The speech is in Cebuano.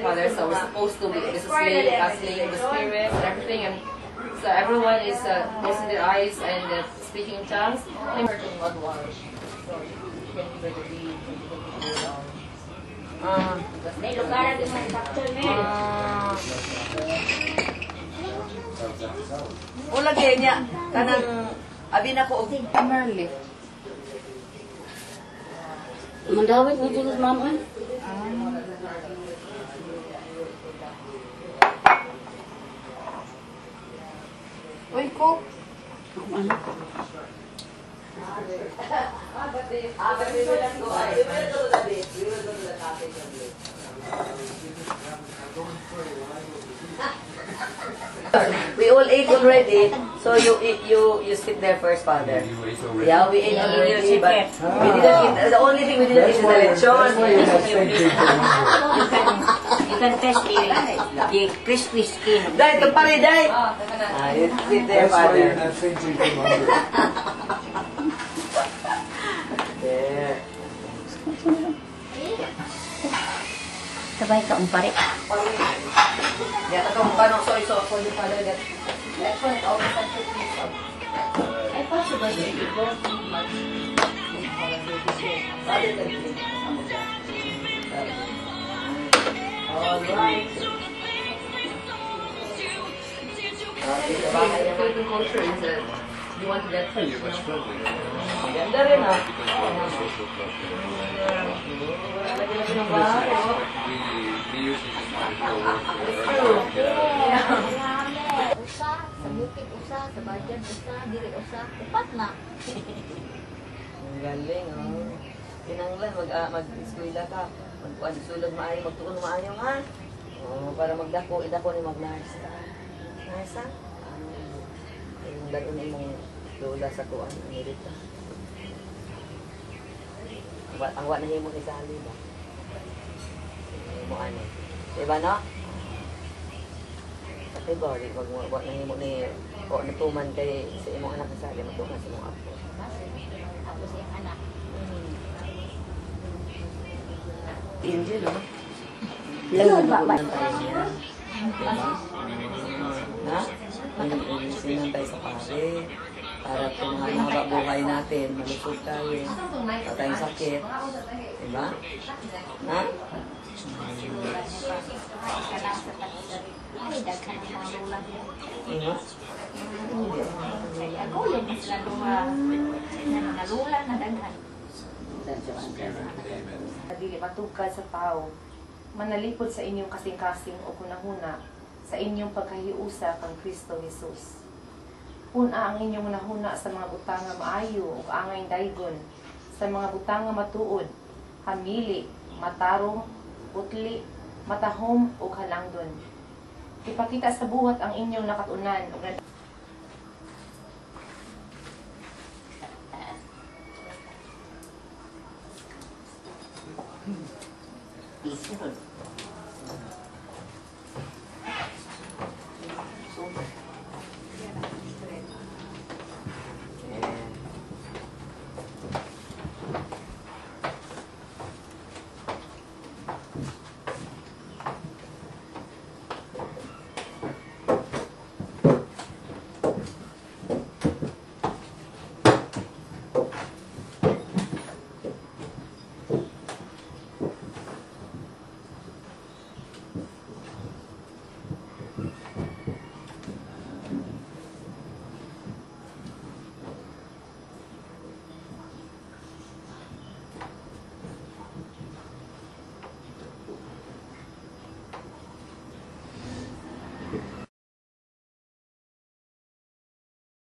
Father, so we're supposed to be this is slaying the spirits and everything, and so everyone is closing their eyes and speaking in tongues. I'm God wash. So you can be the lead, you can be Ah. May lugar din mo capture me. Ah. Wala kay niya kanang abi na ko og Merly. Mandawit mo tulog, mama. Uy, Coke. Ano? Ah, but we will not go. We will go to the beach. We will go to the cafe someday. We all ate already, so you eat, you sit there first, Father. You ate already? Yeah, we ate already, but we didn't eat. The only thing we didn't eat is the That's lechon. why you have stayed big for longer. You can test the crispy skin. Dai, pare, dai. Ah, teka na. Ah, you sit there, That's why you're Father. not fainting from hunger. There. Sabay ka umpare. Yeah, katong panong soy sauce for you, Father. That Lechon is always centerpiece of Ay, possible you don't need much meat for a Father can drink. All right. Okay, sa bahay naman. Philippine culture is that you want to get You're much friendlier. Ganda rin ah. Because we're in a social club. Lagi na ng bahay, oh. We usually just want to go work It's or true. get out of there. Usa, sa bukid usa, sa badyan usa, diri usa, upat na. Ang galing, oh. Kinanglan, mag-eskwela ka. Magkuan, sulod maayo, magtuon maayo, ha? Oh, para magdako, idako ni mag-nurse ka. Nurse, ha? Ah, yung dalo na imong lola sa kuan, Amerika. Ang wa na himo ni Sally ba? Mo ano? Diba, no? Sakay ba, di wag wa na himo ni o natuman kay sa imong anak ni Sally, matuman sa imong apo. Ako sa iyang anak. Angel, oh. Lang ba ba? Tayo niya. Diba? Ha? Sinan tayo sa pare. Para kung mga haba buhay natin, malusog tayo. Wala tayong sakit. Diba? Ha? Ay, daghan ang mga lola niya. Diba? Kay ako yung mas sila duha. Na mga lola na daghan. Dili matugkad sa tao, manalipod sa inyong kasing-kasing o kunahuna, sa inyong pagkahiusa kang Kristo Jesus. Pun-a ang inyong hunahuna sa mga butang nga maayo ug angay daygon, sa mga butang nga matuod, hamili, matarong, putli, matahom ug halangdon. Ipakita sa buhat ang inyong nakatunan ug Easy.